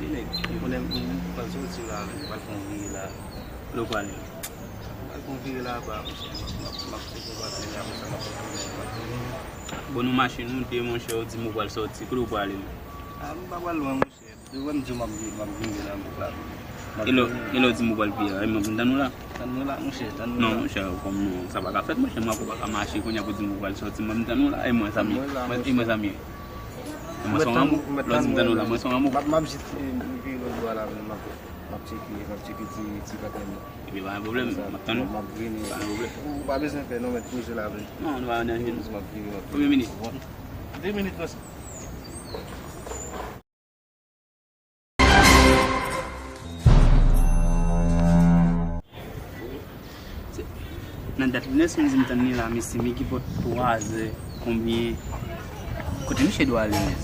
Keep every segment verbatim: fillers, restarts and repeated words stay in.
Nèg, m konnen m pral soti la, m pral fè yon vire la. Kote w prale? M pral fè yon vire laba, monchè. M ap, m ap, m ap tcheke yon bagay, apre sa, m ap retounen, m ap retounen. Bon, nou mache, nou de, monchè, ou di m ou pral soti. Kote w prale menm? A, m pa pral lwen, monchè. Ou wè m di w m ap vire, m ap vire la, m ap la. M ap vire. E lè, e lè w di m ou pral vire la, e m ap vin tann ou la. Tann mwen la, monchè, tann mwen la. Non, monchè, kòm non, sa pa ka fèt, monchè, m wè ou pa ka mache, kounye a pou di m ou pral sòti, m ap vin tann ou la, e mwen sa m ye. Mwen la, monchè. E mwen sa m ye. E mwen se yon lanmou. Lè w di m tann ou la, mwen se yon lanmou. M ap, m ap jis, eh, vire lòt bò a la, m ap, m ap tcheke, m ap tcheke ti, ti patnè m nan. Epi pa gen pwoblèm, m ap tann ou. M ap vini. Pa gen pwoblèm. Ou pa bezwen pè non, mèt poze la vre. Non, nou pa nan jèn. M ap vini, m ap vini. Konbyen minit? De minit konsa. Nan dat Linès m di m tann li la, mesye, men ki bò twazè, konbyen, kote misye dwe ale, Linès?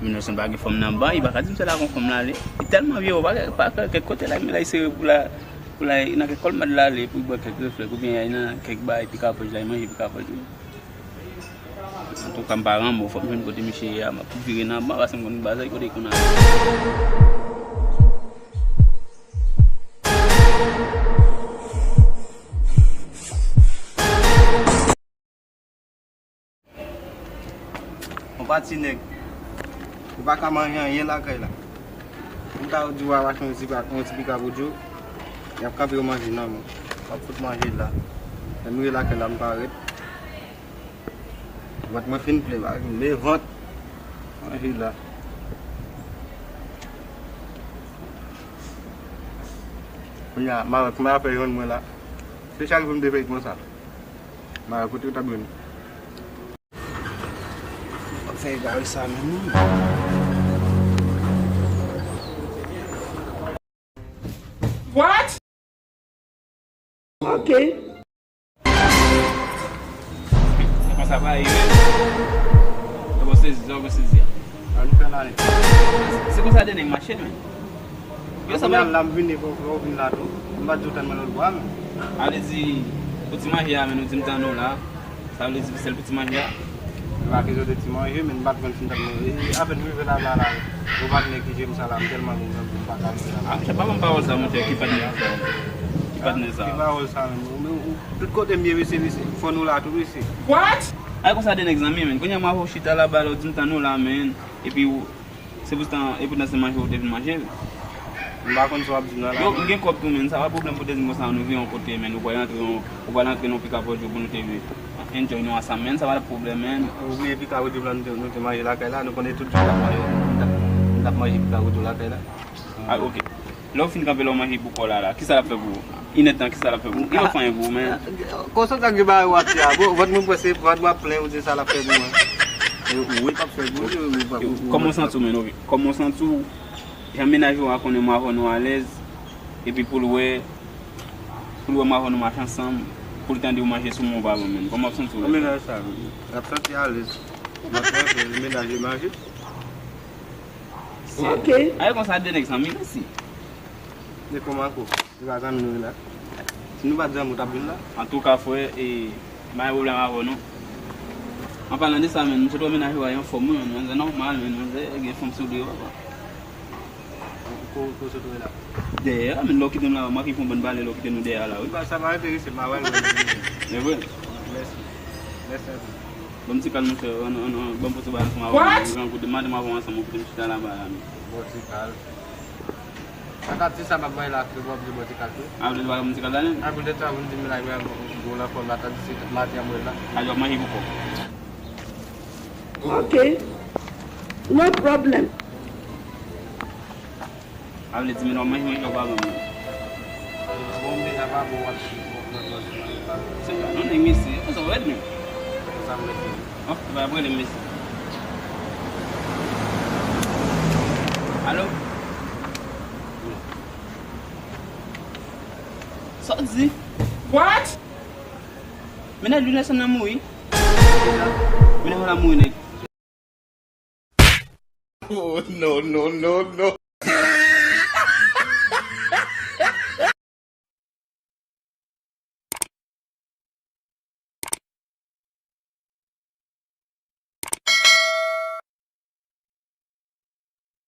Linès pa gen fanm nan ba, li pa ka di m se la gon fanm l ale. Li tèlman vye, ou pa, pa kèk kote la, men la, li sere pou la, pou la, nan kèk kòlmad l ale, pou l bwè kèk reflèk, oubyen y al nan kèk bay pikapòj la, li manje pikapòj li. Antouka, m pa renmen, fòk m jwenn kote misye ye a, m ap vire nan ban, paske m konn bazay kote l konn ale. Yon pati nèg, ou pa ka manje anyen lakay la. M ta di w al achte yon ti pa-, yon ti pika pou di w, y ap kanpe yo manje nan men w. W ap fout manje la. Lè m rive lakay la, m parèt. Vant mwen fin plen, pa gen vant. Manje la. Kounye a, m a wè kòman y ap fè jwenn mwen la. Se chak jou m te fè konsa. M a wè kote yo t ap jwenn. M ap fè egare sa menm, non. What? Ok. Se konsa pa ye, men. Sa w sezi, sa w sezi a. An nou fè la, nèg. Se konsa de nèg mache, men. Yo sa pa la, m vini, fò, fò w vin la tou. M pa di w tann mwen lòt bò a, men. A vle di, pou ti manje a, men, nou di m tann ou la. Sa vle di sèl pou ti manje a? M pa bezwen de ti manje, men m pa t konn si m t ap manje. Apèn m rive la, la, la, yon patnè ki jwe m sa la, m tèlman gon zanmi, m pa ka rive la. A, monchè, pa ban m pawòl sa, monchè, ki patnè sa? Ki patnè sa? Ki pawòl sa menm? Ou, ou, tout kote m ye, mesye, mesye, fò nou la tou, mesye. What? Ay, konsa de nèg zanmi, men. Kounye a m ap chita laba, lè w di m tann ou la, men. Epi ou, Se poutan, e poutan se manje ou te vin manje. M pa konn sa w ap di m nan la. Yo, m gen kòb tou, men. Sa pa pwoblèm pou te di m konsa, nou vin yon kote, men. Ou pral antre yon, ou pral antre nan pikapòj yo pou nou te vin enjoy nou ansanm, men. Sa pa t ap pwoblèm, men. Ou bliye pikapòj yo la nou te, nou te manje lakay la, nou konnen tout jou n t ap manje, n t ap, n t ap manje pikapòj yo lakay la. A, ok. Lè w fin kanpe la, w manje bouko la, la. Kisa l ap fè pou ou? Inètan, kisa l ap fè pou ou? Li p ap fè anyen pou ou, men. Konsa sa gen bagay w ap di a. Bon, vant mwen prèske, vant mwen ap plen, ou di sa l ap fè pou mwen. E, wi, p ap fè pou ou, wi, p ap, wi, wi. Kòman w santi w, men, ok? Kòman w santi w? Jan mennaj ou a konnen m avè w nou alèz, epi pou l wè, pou l wè m avè w nou mache ansanm, pou l tande w manje sou men w pa bon, men. Kòman w ap santi w? Nan mennaj sa, l ap santi alèz. M ap fè mennaj li manje. Ok. Ay konsa de nèg zanmi, mèsi. E kòman ankò? Se pa zanmi nou ye la? Si nou pa t zanmi, ou t ap vin la? Antouka, frè, e, m pa gen pwoblèm avè w, non. An palan de sa, men, m sot wè mennaj ou a anfòm, wi, men, se nòmal, men, se gen fanm sou li, papa. Ko, ko sot wè la? Dèyè a, men, lè w kite m la, m ap fè yon bann pale, lè w kite nou dèyè a la, wi. Sa pa enterese m, m a wè l. E vre? Mèsi. Mèsi anpil. Ban m ti kal, monchè, an, an, an, ban m pote bagay ansanm avè w. What? Jan kote madanm avè w ansanm, ou kite m chita laba la, men. Bon ti kal. Sa ka di sa m ap manje la, ke w ap di bon ti kal tou. A, w vle di w ap ban m ti kal la, non? A, pou de tan, pou m di m la, gwo lanfòm la, tandiske maten an mwen la. A, w ap manje pou kò. Ok. No problem. A vle di, men w ap manje, manje w pa ban mwen. Bon, men sa pa bon, w ap di, bon, bon, bon, bon, bon. Se pa non, nèg, mesye. Konsa w rèd, men. Konsa m rèd, men. An, pa prele, mesye. Alo? Sa w di? What? Mennaj Lunès nan mouri. Mennaj la mouri, nèg. Oh, no, no, no, no.